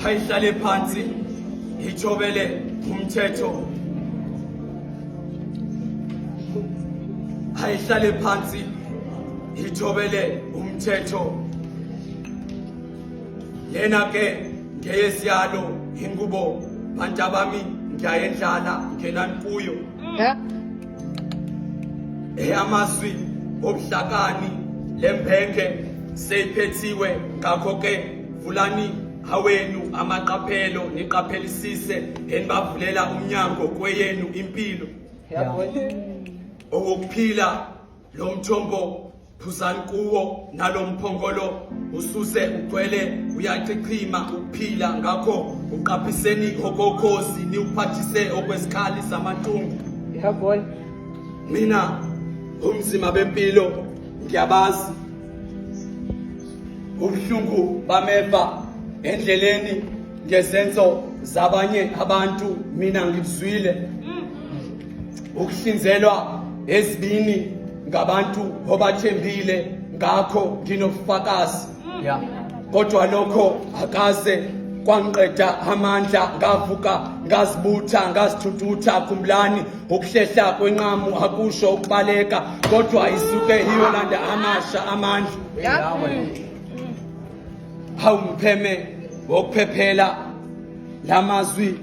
Ayihlale phansi ithobele umthetho. Ayihlale phansi ithobele umthetho. Lena ke ngeyesiyalo ingubo bantabami ngiyayendlala ngenani kuyo. Yeah. Eyamazwi obuhlakani lembenge seyiphethiwe ngakho ke vulani awenu amaqaphelo niqaphelisise enibavulela umnyango kweyenu impilo. Owokuphila lo mthombo phuzani kuwo nalomphongolo ususe ugcwele uyachichima ukuphila ngakho uqaphiseni okokhozi niwuphathise okwesikhali samathungu. Yeah boy. Mina umzima bempilo ngiyabazi ubuhlungu bameva endleleni ngezenzo zabanye abantu mina ngibuzwile ukuhlinzelwa ezibini ngabantu obathembile ngakho nginobufakazi. Yeah. Kodwa lokho akaze kwangiqeda amandla ngavuka ngazibutha ngazithuthutha. Khumbulani ukuhlehla kwenqamu akusho ukubaleka kodwa isuke iyolanda amasha amandla. Yeah. Hawu mpheme wokuphephela lamazwi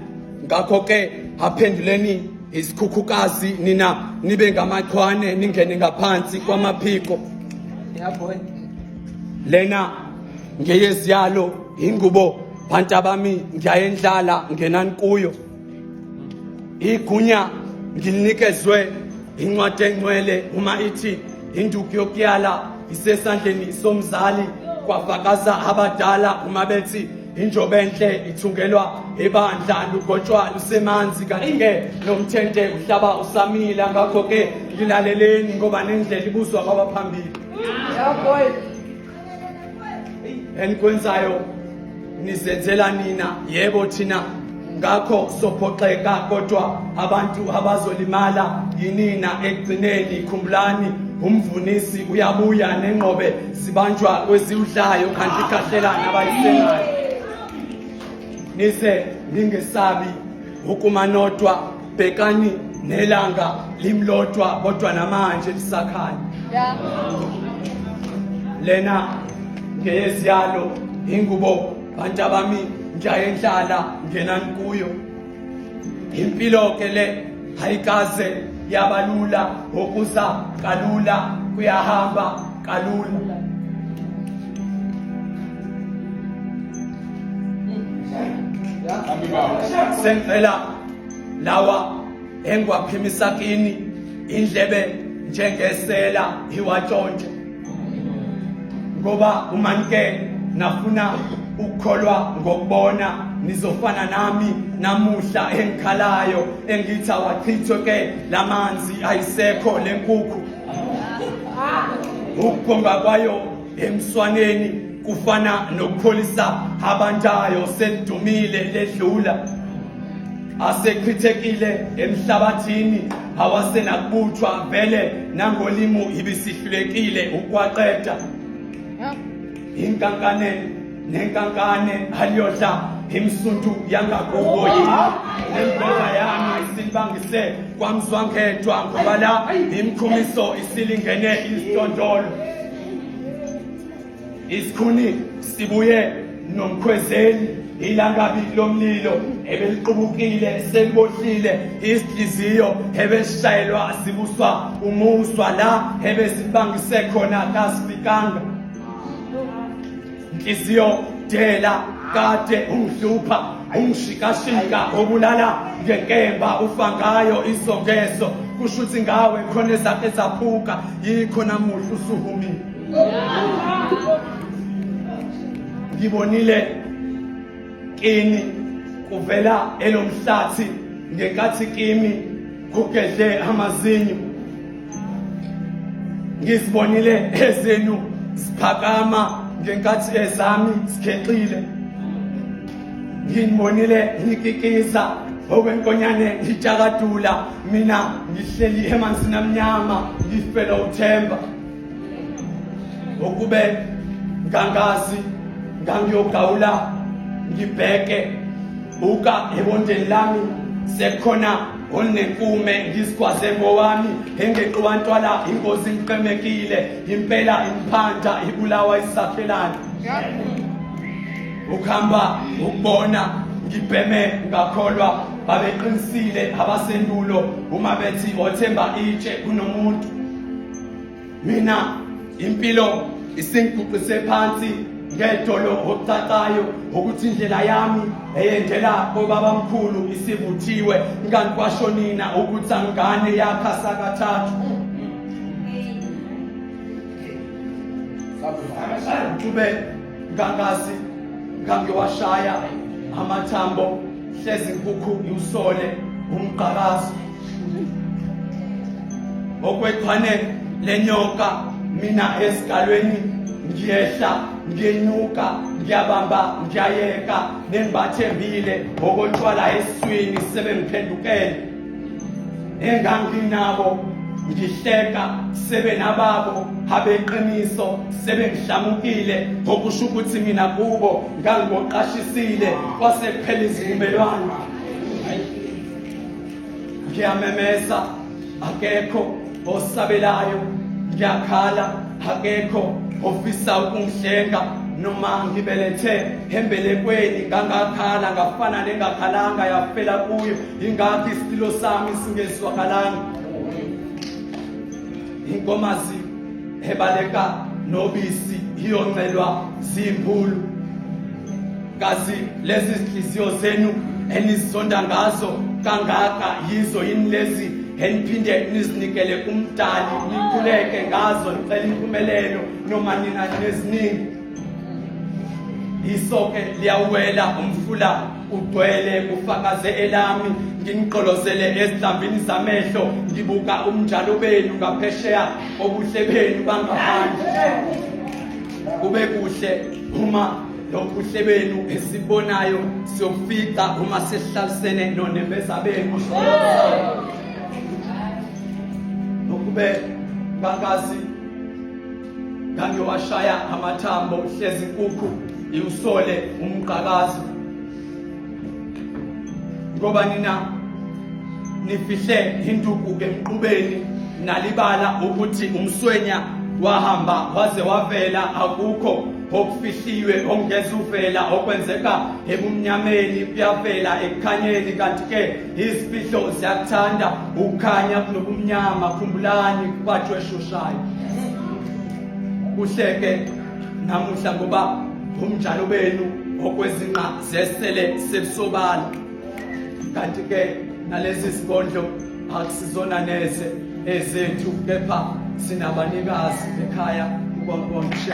ngakho ke aphenduleni isikhukhukazi nina nibe ngamachwane ningene ngaphansi kwamaphiko. Yeah boy. Lena ngeyeziyalo ingubo bantabami ngiyayendlala ngenani kuyo. Igunya ngilinikezwe incwadi engcwele uma ithi induku yokuyala isesandleni somzali kwafakaza abadala uma bethi injobe enhle ithungelwa ebandla lugotshwa lusemanzi kanti ke nomthente uhlaba usamila ngakho ke ngilaleleni ngoba nendlela ibuzwa kwabaphambili. Yeah boy. Enikwenzayo nizenzela nina yebo thina ngakho sophoxeka kodwa abantu abazolimala yinina ekugcineni. Khumbulani umvunisi uyabuya nenqobe zibanjwa kweziwudlayo kanti ikhahlelana abayisengayo. Nize ningesabi ukuma nodwa, bhekani nelanga limlodwa kodwa namanje lisakhanya. Yeah. Lena ngeyeziyalo ingubo bantabami ngiyayendlala ngenani kuyo. Impilo ke le ayikaze yabalula okuza kalula kuyahamba kalula. Sengicela lawa engiwaphimisa kini indlebe njengesela iwatshontshe ngoba uma nike nafuna ukukholwa ngokubona nizofana nami namuhla engikhalayo engithi awachithwe ke lamanzi ayisekho lenkukhu. Ukukhomba kwayo emswaneni kufana nokupholisa abantayo selidumile ledlula asechithekile emhlabathini awasenakubuthwa vele nangolimu ibisihlulekile ukwaqeda. Inkankane nenkankane aliyodla imsuntu yangakubo yini nembeka yami isilibangise kwamzwangedwa ngoba la imkhumiso isilingene isitondolo. Isikhuni sibuye nomkhwezeli ilangabi lomlilo ebeliqubukile selibohlile izinhliziyo ebesishayelwa sibuswa umuzwa la ebesibangise khona kasifikanga. Nhliziyo dela kade ungihlupha ungishikashika obulala ngenkemba ufa ngayo isongeso kusho ukuthi ngawe khona ezakhe zaphuka yikho namuhla usuhumile. Ngibonile kini kuvela elomhlathi ngenkathi kimi kugedle amazinyo. Ngizibonile ezenu ziphakama ngenkathi ezami zikhexile. Nginibonile nikikiza okwenkonyane ngitshakadula mina ngihleli emanzini amnyama ngifela uthemba. Ukube ngangazi ngangiyogawula Ngibheke buka ebondeni lami sekukhona olunenkume ngizigwaze ngowami engeqiwa ntwala ingozi ngiqemekile impela imphanda ibulawa isakhelana ukuhamba ukubona ngibheme ngakholwa babeqinisile abasendulo uma bethi othemba itshe kunomuntu. Mina impilo isingiguqise phansi ngedolo okucacayo ukuthi indlela yami eyendela kobabamkhulu isivuthiwe kanti kwasho nina ukuthi angane yakha sakathathu. Kube ngangazi ngangiwashaya amathambo hlezi inkukhu iwusole umqakazo okwechwane lenyoka mina esigalweni ngiyehla ngiyenyuka ngiyabamba ngiyayeka nengibathembile ngokotshwala esiswini sebengiphendukele enganginabo ngihleka sebenababo abeqiniso sebengihlamukile ngokusho ukuthi mina kubo ngangiboqashisile kwase kuphela izivumelwano. Ngiyamemeza akekho osabelayo, ngiyakhala akekho ofisa ukungihlenga. Noma ngibelethe embelekweni ngangakhala ngafana nengakhalanga yafela kuyo, ingakho isililo sami singezwakalanga. Inkomazi ebaleka nobisi iyoncelwa zimbulu. Kazi lezi zinhliziyo zenu enizonda ngazo kangaka yizo yini lezi eniphinde nizinikele kumdali nikhuleke ngazo nicela impumelelo noma nina neziningi? Isoke liyawela umfula ugcwele kufakaze elami nginiqolozele ezihlambini zamehlo ngibuka umnjalo benu ngaphesheya obuhle benu bangaphandle. Kube kuhle uma lobuhle benu esibonayo siyofica uma sesihlalisene nonembeza benu. Nokube ngangazi ngangiwashaya amathambo hlezi inkukhu iwusole umqakazo ngoba nina nifihle induku emqubeni nalibala ukuthi umswenya wahamba waze wavela akukho okufihliwe okungeza uvela okwenzeka ebumnyameni kuyavela ekukhanyeni kanti ke izifihlo ziyakuthanda ukukhanya kunobumnyama. Khumbulani kubatshwe eshoshayo kuhleke namuhla ngoba umnjalo benu okwezinqa zesele sebusobala kanti ke nalezi zikondlo akusizona neze ezethu kepha sinabanikazi ekhaya. Ubonke.